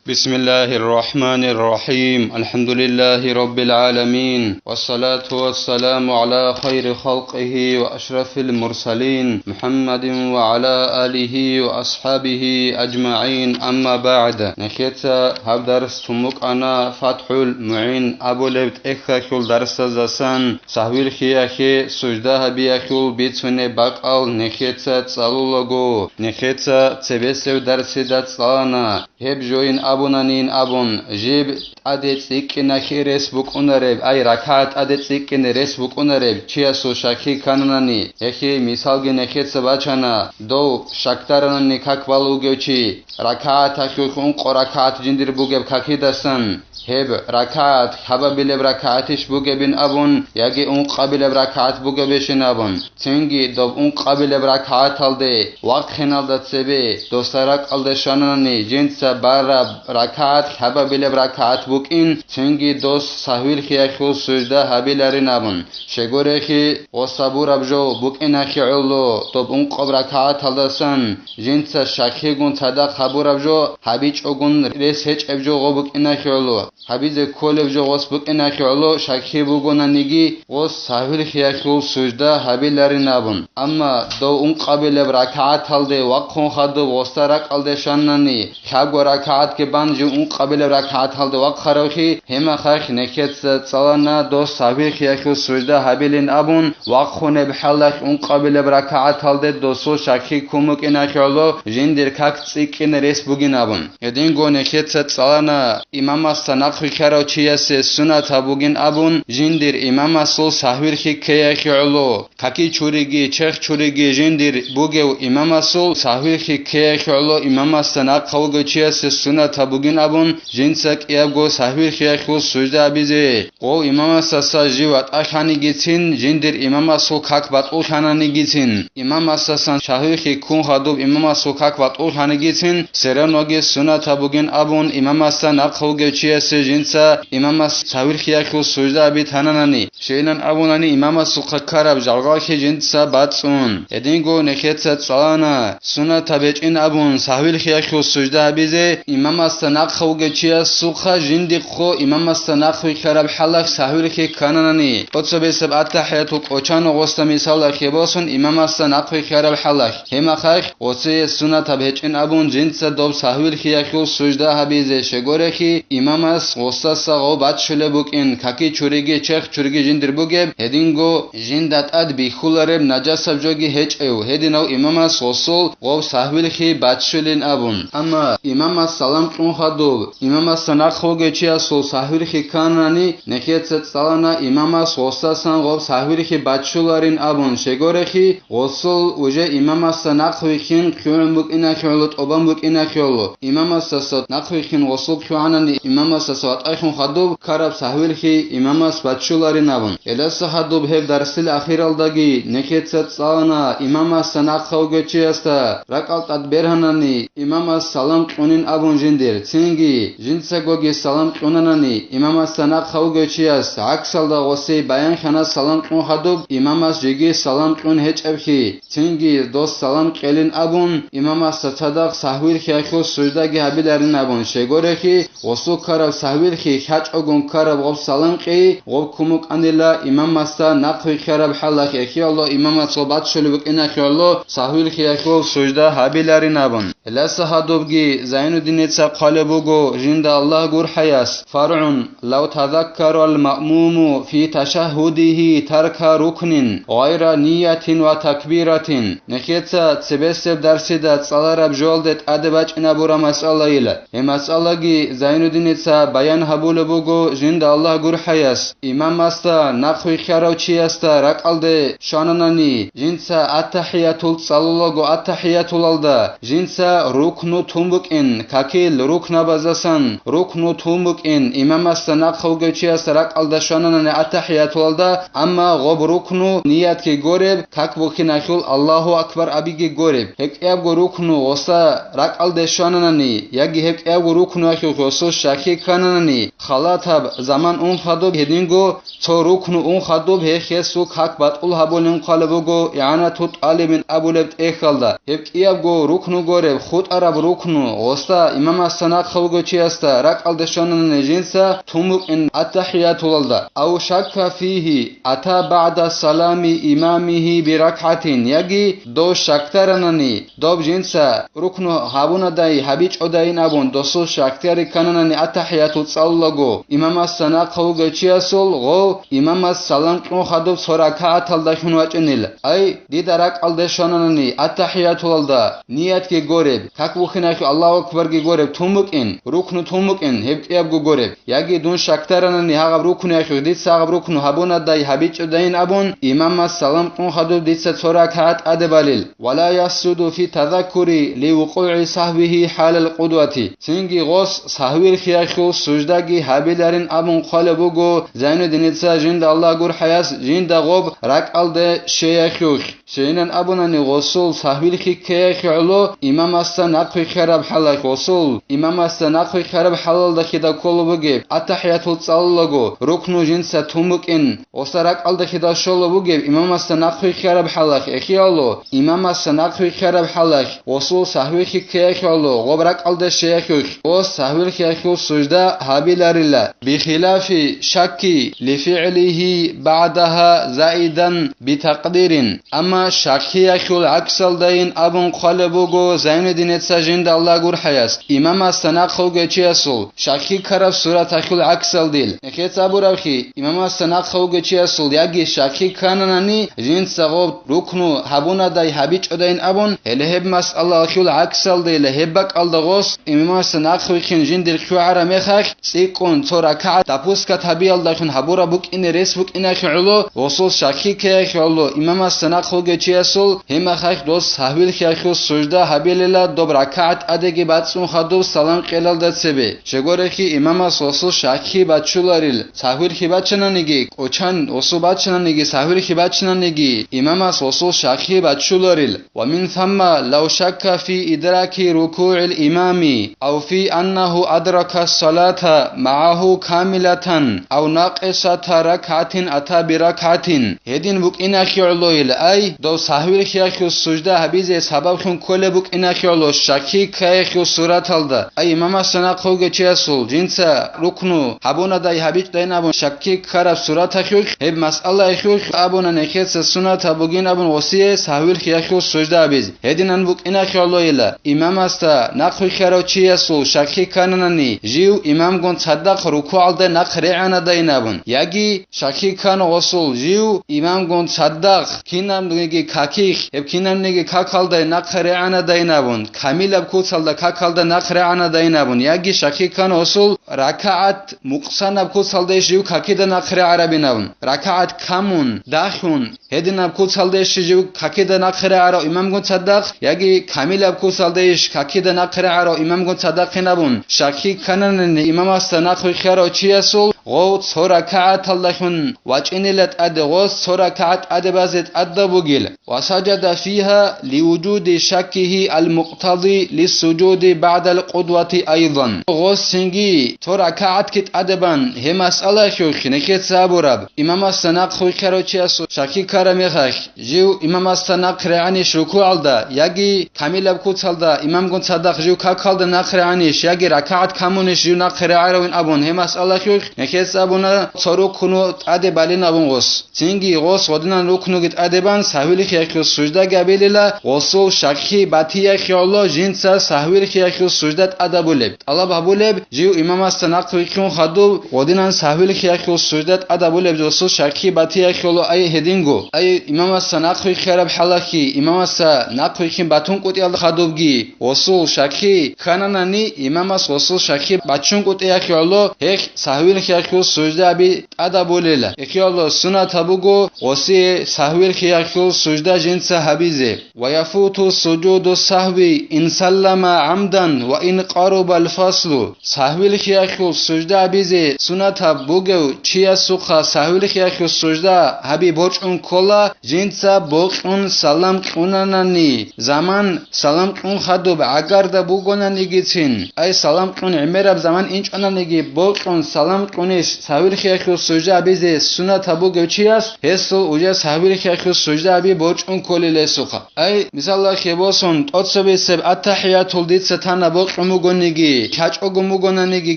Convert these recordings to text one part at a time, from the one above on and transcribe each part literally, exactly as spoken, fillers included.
بسم الله الرحمن الرحيم. الحمد لله رب العالمين. والصلاة والسلام على خير خلقه وأشرف المرسلين محمد وعلى آله وأصحابه أجمعين. أما بعد. Нехеца гьаб дарс цумукъана ФатхӀул МугӀин абулеб тӀехьалъул дарсаздасан сагьвил хиялъе сужда гьабиялъул бицунеб бакӀал нехеца цӀалулаго, нехеца цебесев дарсида цӀалана. Гьеб жойин абунанин абун, жиб тӀаде цӀикӀкӀинахье рес букӀунареб, ай, ракагӀат тӀаде цӀикӀкӀине рес букӀунареб чиясул щаккий ккананани, гьехие мисалги нехеца бачана, дов щакдаранани как бал вугев чи, ракагӀаталъулъ ункъо ракагӀат жиндир бугеб какидасан, гьеб ракагӀат хабабилеб ракагӀатищ бугебин абун, яги ункъабилеб ракагӀат бугебищин абун. Цинги доб ункъабилеб ракагӀаталде вахъиналда цебе досда ракӀалде щванани, жинца бараб ракагӀат хабабилеб ракагӀат букӀин, цинги дос сагьвил хиялъул сужда гьабиларин абун. Щегорехи, гъос гьабураб жо букӀинахье гӀоло, доб ункъаб ракагӀаталдасан жинца щаккигун цадахъ гьабураб жо гьабичӀогун рес гьечӀеб жо гъо букӀинахье гӀоло. Гьабизе кколеб жо гъос букӀинахье гӀоло щаккий бугонаниги, гъос сагьвил хиялъул сужда гьабиларин абун. Амма дов ункъабилеб ракагӀаталде вахъун хадуб гъосда ракӀалде щванани, лъабго ракагӀатги бан жив ункъабилеб ракагӀаталде вахъаравхъи, гьемахъахъ нехеца цӀалана дос сагьвил хиялъул сужда гьабилин абун, вахъунеб хӀалалъ ункъабилеб ракагӀаталде досул щаккий ккун букӀинахье гӀоло жиндир как цӀикӀкӀине рес бугин абун. Гьединго нехеца цӀалана имамасда нахъвилълъарав чиясе сунат гьабугин абун, жиндир имамасул сагьвилъи ккеяхье гӀоло, каки чуриги, чех чуриги жиндир бугев имамасул сагьвилъи ккеяхье гӀоло имамасда нахъа вугев чиясе сунат гьабугин абун, жинца кӀиябго сагьвилъиялъул сужда абизе. Гъов имамасдаса жив ватӀалъанигицин, жиндир имамасул как батӀуллъананигицин, имамасдасан сагьвилъи ккун хадуб имамасул как батӀуллъанигицин, сераноги сунат гьабугин абун имамасда нахъа вугев чиясе жинца имамас сагьвилъиялъул сужда абитананани, щейилан абунани имамасухъа ккараб жалгалъи жинца бацӀцӀун. Гьединго нехеца цӀалана, сунат гьабичӀин абун сагьвилъиялъул сужда гьабизе, имамасда нахъа вугев чиясухъа жиндихъго имамасда нахъвилълъараб хӀалалъ сагьвилъи ккананани, тӀоцебесеб аттахӀиятул кӀочану гъосда мисалалъе босун имамасда нахъвилълъараб хӀалалъ, гьемахъахъ гъосие сунат гьабичӀин абун жинца доб сагьвилъиялъул сужда гьабизе щегорехи, имамас гъосдаса гъов баччулеб букӀин, каки чуриги, чех чуриги жиндир бугеб, гьединго жинда тӀад бихьулареб нажасаб жоги гьечӀев, гьединав имамас гъосул гъов сагьвилъи баччулин абун. Амма имамас салам кьун хадуб, имамасда нахъа вугев чиясул сагьвилъи кканани, нехеца цӀалана имамас гъосдасан гъов сагьвилъи баччуларин абун щегорехи, гъосул уже имамасда нахъвилълъин хъугӀун букӀинахье гӀоло, тӀубан букӀинахье гӀоло. Имамасдаса нахъвилълъин гъосул хъугӀанани имамасдаса ватӀалъун хадуб ккараб сагьвилъи имамас баччуларин абун. Гьелдаса хадуб гьеб дарсил ахиралдаги нехеца цӀалана имамасда нахъа вугев чиясда ракӀал тӀад бергьанани имамас салам кьунин абун жиндир, цинги жинцагоги салам кьунанани имамасда нахъа вугев чияс гӀаксалда гъосие баянлъана салам кьун хадуб имамас жеги салам кьун гьечӀебхьи, цинги дос салам кьелин абун, имамасда цадахъ сагьвилъиялъул суждаги гьабиларин абун щегорехи, гъосул ккараб сагьвилъи хьачӀогун ккараб гъоб салам кьей гъоб ккун букӀанила имамасда нахъвилълъараб хӀалалъ, эхиялъул имамас гъоб баччулеб букӀинахье гӀоло сагьвилъиялъул сужда гьабиларин абун. Гьелдаса хадубги Зайнуддиница хъвалеб буго, жинда Аллагь гурхӀаяс, فرع: لو تذكر المأموم في تشهده ترك ركن غير نية وتكبيرة. Нехеца цебесеб дарсида цӀалараб жоялде тӀаде бачӀинабураб масъалайила. Гьеб масъалаги Зайнуддиница баян гьабулеб буго жинда Аллагь гурхӀаяс, имамасда нахъвилълъарав чиясда ракӀалде щвананани, жинца аттахӀиятул цӀалулаго аттахӀиятулалда, жинца рукну тун букӀин, какил рукнабаздасан рукну тун букӀин, имамасда нахъа вугев чиясда ракӀалда щвананани аттахӀиятулалда, амма гъоб рукну ниятги гореб, как бухьиналъул Аллагьу акбар абиги гореб. Гьеб кӀиябго рукну гъоса ракӀалде щвананани, яги гьеб кӀиябго рукнуялъул гъосул щаккий ккананани, халатаб заман ун хадуб гьединго цо рукну ун хадуб гьес гьесул как батӀул гьабулин хъвалеб буго ИгӀанату тӀалибин абулеб тӀехьалда. Гьеб кӀиябго рукну гореб, хутӀараб рукну, гъосда имамасда нахъа вугев чиясда ракӀалде щвананани жинца тун букӀин аттахӀиятулалда, ав шакка фигьи ата багӀда салами имамигьи биракгӀатин, яги дов щакдаранани, доб жинца рукну гьабунадай гьабичӀодайин абун досул щакдари ккананани аттахӀиятул цӀалулаго, имамасда нахъа вугев чиясул гъов имамас салам кьун хадуб цо ракагӀаталдалъун вачӀинил. Ай, дида ракӀалде щвананани аттахӀиятулалда ниятги гореб, как бухьиналъул Аллагьу акбарги гореб тун букӀин, рукну тун букӀин, гьеб кӀиябго гореб. Яги дун щакдаранани гьагъаб рукнуялъухъ дица гьагъаб рукну гьабунадай гьабичӀодайин абун, имамас салам кьун хадуб дица цо ракагӀат тӀаде балел. Ва ла ясжуду фи тазаккури ли вукъугӀи сагьвигьи хӀалал къудвати. Цинги гъос сагьвилъиялъул суждаги гьабиларин абун хъвалеб буго Зайнуддиница жинда Аллагь гурхӀаяс жинда гъоб ракӀалде щвеялъухъ. Щайилан абунани гъосул сагьвилъи ккеялъе гӀоло имамасда нахъвихьараб хӀалалъ, гъосул имамасда нахъвихьараб хӀалалдалъидал ккола бугеб, аттахӀиятул цӀалулаго, рукну жинца тун букӀин, гъосда ракӀалдалъидал щола бугеб, имамасда нахъвихьараб хӀалалъ, эхиялъо, имамасда нахъвихьараб хӀалалъ, гъосул сагьвилъи ккеялъе гӀоло, гъоб ракӀалде щвеялъухъ, гъос сагьвилъиялъул сужда гьабиларила, бихилафи шакки лифигӀлигьи багӀдагьа заидан битакъдирин. Амма щаккиялъул гӀаксалдайин абун хъвалеб буго Зайнуддиница жинда Аллагь гурхӀаяс, имамасда нахъа вугев чиясул щакки ккараб сураталъул гӀаксалдил. Эхец абурабхъи, имамасда нахъа вугев чиясул яги щакки ккананани, жинца гъоб рукну гьабунадай гьабичӀодайин абун, гьеле гьеб масъалаялъул гӀаксалдайила гьеб бакӀалда гъос имамасда нахъвихьин жиндир хъугӀараб мехалъ, цӀикӀкӀун цо ракагӀат допускат гьабиялдалъун гьабураб букӀине рес букӀиналъе гӀоло, гъосул щакки ккеялъе гӀоло, имамасда нахъа вугев чиясул гьеб мехалъ дос сагьвилъиялъул сужда гьабилила доб ракагӀат тӀадеги бацӀцӀун хадуб салам кьелалда цебе. Щегорехъи имамас гъосул щакки бачуларил, сагьвилъи бачананиги, кӀочан гъосул бачананиги, сагьвилъи бачананиги, имамас гъосул щакки бачуларил. ومن ثم لو شك في إدراك ركوع الإمام أو في أنه أدرك الصلاة معه كاملة أو ناقصة ركعة أتى بركعة. Гьедин букӀиналъе гӀолойила, ай, дов сагьвилъиялъул сужда гьабизе сабаблъун кколеб букӀиналъе гӀоло щакки ккаялъул сураталда, ай, имамасда нахъа вугев чиясул жинца рукну гьабунадай гьабичӀдайин абун щакки ккараб сураталъухъ, гьеб масъалаялъухъ абуна нехеца сунат гьабугин абун гъосие сагьвилъиялъул сужда гьабизе. Гьединан букӀиналъе гӀолойила, имамасда нахъвихьарав чиясул щакки ккананани, жив имамгун цадахъ рукугӀалда нахъ регӀанадайин абун, яги щакки ккана гъосул жив имамгун цадахъ кинабниги какихъ, гьеб кинабниги какалда нахъ регӀанадайин абун, камилаб куцалда какалда нахъ регӀанадайин абун, яги щакки ккана гъосул ракагӀат мукъсанаб куцалдайищ жив какида нахъ регӀарабин абун, ракагӀат камун, дахун, гьединаб куцалдайищ жив какида нахъ регӀарав имамгун цадахъ, яги камилаб куцалдайищ какида нахъ регӀарав имамгун цадахъин абун, щакки ккананани имамасда нахъвихьарав чиясул гъов цо ракагӀаталдалъун вачӀинила тӀаде гъос цо ракагӀат тӀаде базе тӀадаб бугил. وسجد فيها لوجود شكه المقتضي للسجود بعد القدوة أيضا. Гъос цинги цо ракагӀатги тӀаде бан, гьеб масъалаялъухъ нехеца абураб, имамасда нахъвихьарав чиясул щакки ккараб мехалъ, жив имамасда нахъ регӀанищ рукугӀалда, яги камилаб куцалда имамгун цадахъ жив какалда нахъ регӀанищ, яги ракагӀат камунищ жив нахъ регӀаравин абун, гьеб масъалаялъухъ нехеца абуна цо рукну тӀаде балин абун гъос. Цинги гъос гъодинан рукнуги тӀаде бан, сагьвилъиялъул суждаги гьабилила, гъосул щакки батиялъе гӀоло жинца сагьвилъиялъул сужда тӀадабулеб. ТӀалаб гьабулеб, жив имамасда нахъвихьун хадуб, гъодинан сагьвилъиялъул сужда тӀадабулеб досул щакки батиялъе гӀоло, ай гьединго. Ай имамасда нахъвихьараб хӀалалъ, имамасда нахъвихьин батункӀутӀиялда хадубги, гъосул щакки ккананани, имамас гъосул щакки бачункӀутӀиялъе гӀоло, гьелъ сагьвилъиялъул сужда гьаби тӀадабулела. Эхиялда сунат гьабуго гъосие сагьвилъиялъул сужда жинца гьабизе. ويفوت سجود السهو إن سلم عمدا وإن قرب الفصل. Сагьвилъи хиялъул сужда гьабизе сунатаб бугев чиясухъа сагьвил хиялъул сужда гьаби борчӀун ккола, жинца бокьун салам кьунанани, заман салам кьун хадуб гӀагарда бугонанигицин, ай салам кьун гӀемераб заман инчӀонаниги бокьун салам кьунищ сагьвил хиялъул сужда гьабизе сунатаб бугев чияс, гьесул уже сагьвил хиялъул сужда гьаби борчӀун кколел гьесухъа. Ай, мисалалъе босун, тӀоцебесеб аттахӀиятул дица тана бокьун бугониги, кьачӀого бугонаниги,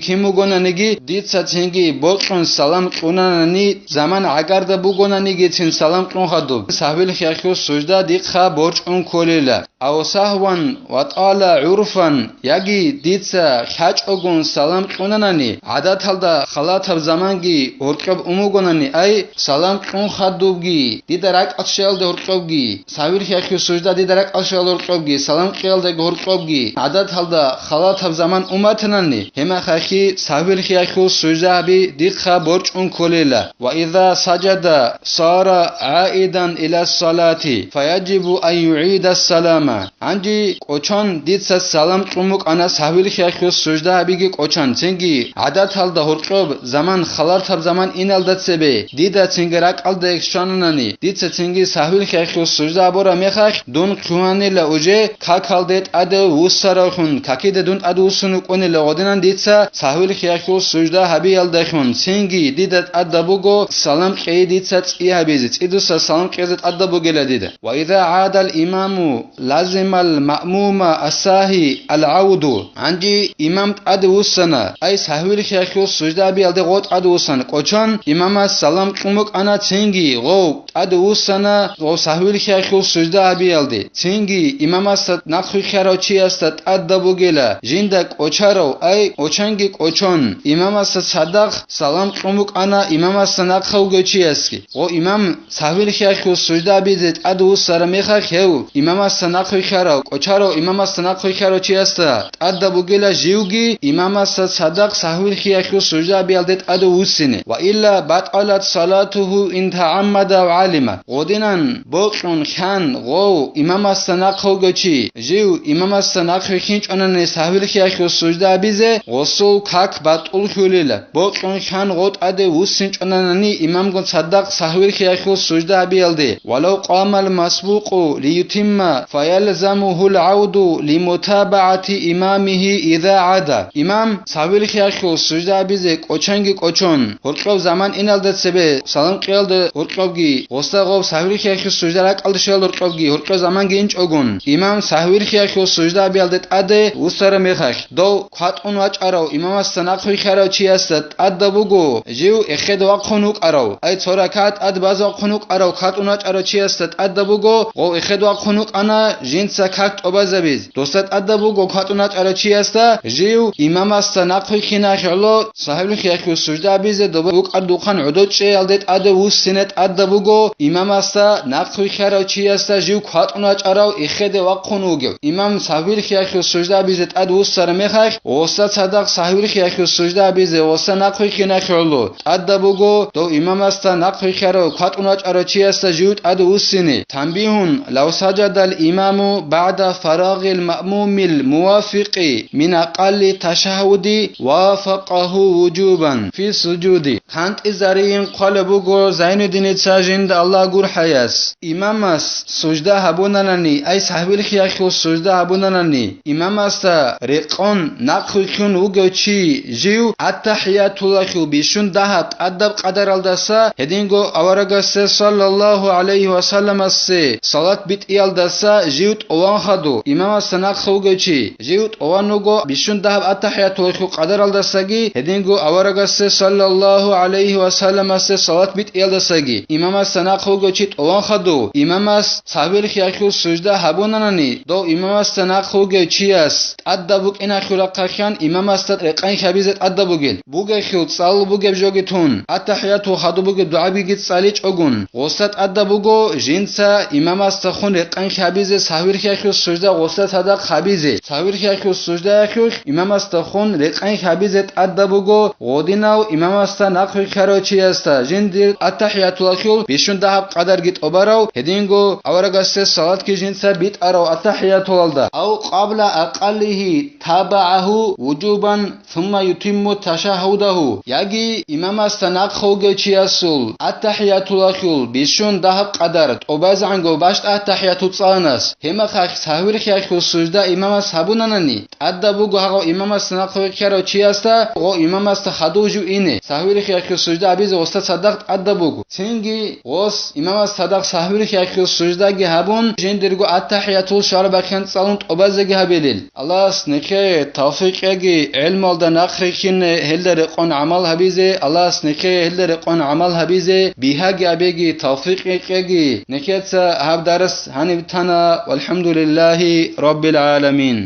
кин бугонаниги, дица цинги бокьун салам кьунанани, заман гӀагарда бугонанигицин салам кьун хадуб, сагьвил хиялъул сужда дихъа борчӀун кколила. Ав сагьван ва тӀала гӀурфан, яги дица кьачӀогун салам кьунанани, гӀадаталда халатаб заманги гьоркьоб умугонани, ай, салам кьун хадубги, дида ракӀалъ щвелалда гьоркьобги, сагьвил хиялъул сужда дида ракӀалъ щвелалда гьоркьобги, салам кьеялдаги гьоркьобги, гӀадаталда халатаб заман уматанани, гьемахъахъи сагьвил хиялъул сужда гьаби дихъа борчӀун кколела. Ва иза сажада сара гӀаидан ила салати, фаяжибу ан югӀида салама. Гьанже кӀочон дица салам кьун букӀана, сагьвил хиялъул сужда гьабиги кӀочон, цинги гӀадаталда гьоркьоб заман, халатаб заман иналда цебе, дида цинги ракӀалда щвананани, дица цинги сагьвил хиялъул сужда гьабураб мехалъ, дун лъугьанила уже какалде тӀаде вуссаравлъун, какиде дун тӀаде вуссун вукӀунила гъодинан дица сагьвил хиялъул сужда гьабиялдалъун, цинги дида тӀадаб буго салам кьей дица цӀи гьабизе, цӀидуса салам кьезе тӀадаб бугела дида. Ва иза гӀадал имаму лазимал маъмума ассагьи алгӀавду. Гьанже имам тӀаде вуссана, ай сагьвил хиялъул сужда гьабиялде гъо тӀаде вуссана, кӀочон имамас салам кьун букӀана, цинги гъов тӀаде вуссана гъов сагьвил хиялъул сужда гьабиялде, цинги имамасда нахъвилълъарав чиясда тӀадаб бугела, жинда кӀочарав, ай, кӀочанги кӀочон, имамасда цадахъ салам кьун букӀана имамасда нахъа вугев чиясги. Гъо имам сагьвил хиялъул сужда гьабизе тӀаде вуссараб мехалъ, гьев имамасда нахъвилълъарав, кӀочарав имамасда нахъвилълъарав чиясда тӀадаб бугела живги имамасда цадахъ сагьвил хиялъул сужда гьабиялде тӀаде вуссине. Ва илла батӀалат салатугьу ин тагӀаммада ав гӀалима. Гъодинан бокьун хьан гъов имамасда нахъа вугев чи, жив имамасда нахъвилълъинчӀонани сагьвил хиялъул сужда гьабизе, гъосул как батӀуллъулила. Бокьун хьан гъо тӀаде вуссинчӀонанани имамгун цадахъ сагьвил хиялъул сужда гьабиялде, валав къамал масбукъу лиютимма фаялзамугьул гӀавду лимутабагӀати имамигьи иза гӀада. Имам сагьвил хиялъул сужда гьабизе кӀочанги кӀочон, гьоркьоб заман иналда цебе, салам кьеялда гьоркьобги, гъосда гъоб сагьвил хиялъул сужда ракӀалде щвелалда гьоркьобги, гьоркьоб заманги инчӀогун, имам сагьвил хиялъул сужда гьабиялде тӀаде вуссараб мехалъ, дов кватӀун вачӀарав имамасда нахъвилълъарав чиясда тӀадаб буго, жив эхеде вахъун вукӀарав, ай цо ракагӀат тӀад базе вахъун вукӀарав кватӀун вачӀарав чиясда тӀадаб буго, гъов эхеде вахъун вукӀана, жинца как тӀобазабиз. Досда тӀадаб буго кватӀун вачӀарав чиясда, жив имамасда нахъвилълъиналъе гӀоло сагьвил хиялъул сужда гьабизе доба вукӀардухъан гӀодов чӀеялде тӀаде вуссине тӀадаб буго, имамасда нахъвилълъарав чиясда жив кватӀун вачӀарав эхеде вахъун вугев. Имам сагьвил хиялъул сужда гьабизе тӀад вуссараб мехалъ, гъосда цадахъ сагьвил хиялъул сужда гьабизе гъосда нахъвилълъиналъе гӀоло тӀадаб буго, дов имамасда нахъвилълъарав кватӀун вачӀарав чиясда жив тӀаде вуссине. Танбигьун, лав сажадал имаму багӀда фарагъил маъмумил мувафикъи мин акъалли ташагьуди вафакъагьу вужубан фи сужуди. КантӀизарийин хъвалеб буго Зайнудиница жинда Аллагь гурхӀаяс. Имамас сужда гьабунанани, ай сагьвил хиялъул сужда гьабунанани, имамасда рекъон нахъвилълъун вугев чи жив аттахӀиятуллахьул бищун дагьаб тӀадаб къадаралдаса, гьединго аварагасде саллаллагьу гӀалайгьи ва салламасде салат битӀиялдаса жив тӀован хадув, имамасда нахъа вугев чи, жив тӀован вуго бищун дагьаб аттахӀиятуллахьул къадаралдасаги, гьединго аварагасде саллаллагьу гӀалайгьи ва салламасде салат битӀиялдасаги, имамасда нахъа вугев чи тӀован хадув, имамас сагьвил хиялъул сужда гьабунанани, дов имамасда нахъа вугев чияс тӀадаб букӀиналъул рахъалъан имамасда рекъан хьабизе тӀадаб бугел. Бугехъул цӀалул бугеб жоги тун, аттахӀиятул хадуб бугеб дугӀабиги цӀаличӀогун, гъосда тӀадаб буго жинца имамасдахун рекъан хьабизе сагьвил хиялъул сужда гъосда цадахъ гьабизе. Сагьвил хиялъул суждаялъулъ имамасдахун рекъан хьабизе тӀадаб буго гъодинав имамасда нахъвилълъарав чиясда жиндир аттахӀиятуллахьул бищун дагьаб къадарги тӀобарав, гьединго аварагасде салатги жинца битӀарав аттахӀиятулалда. Ав къабла акъаллигьи табагӀагьу вужубан ثم يتم تشهده, яги имамасда нахъа вугев чиясул аттахӀиятулахъул бищун дагьаб къадар тӀубазегӀанго бащдӀа аттахӀияту цӀаланас. Гьеб мехалъ сагьвирхиялъул сужда имамас гьабунанани, тӀадаб буго гьагъав имамасда нахъа вихьарав чиясда гъо имамасда хадув жо ине, сагьвирхиялъул сужда гьабизе гъосда цадахъ тӀадаб буго. Цинги гъос имамас цадахъ сагьвирхиялъул суждаги гьабун, жиндирго аттахӀиятул щвараб бахъин цӀалун тӀубазеги гьабилел. Аллагьас нехее тавфикъ кьеги, гӀелмалда нахърихьине гьелда рекъон гӀамал гьабизе, Аллагьас нехее гьелда рекъон гӀамал гьабизе бигьаги абеги, тавфикъ кьеги. Нехеца гьаб дарс гьаниб тана. ВалхӀамдулиллагьи раббил гӀаламин.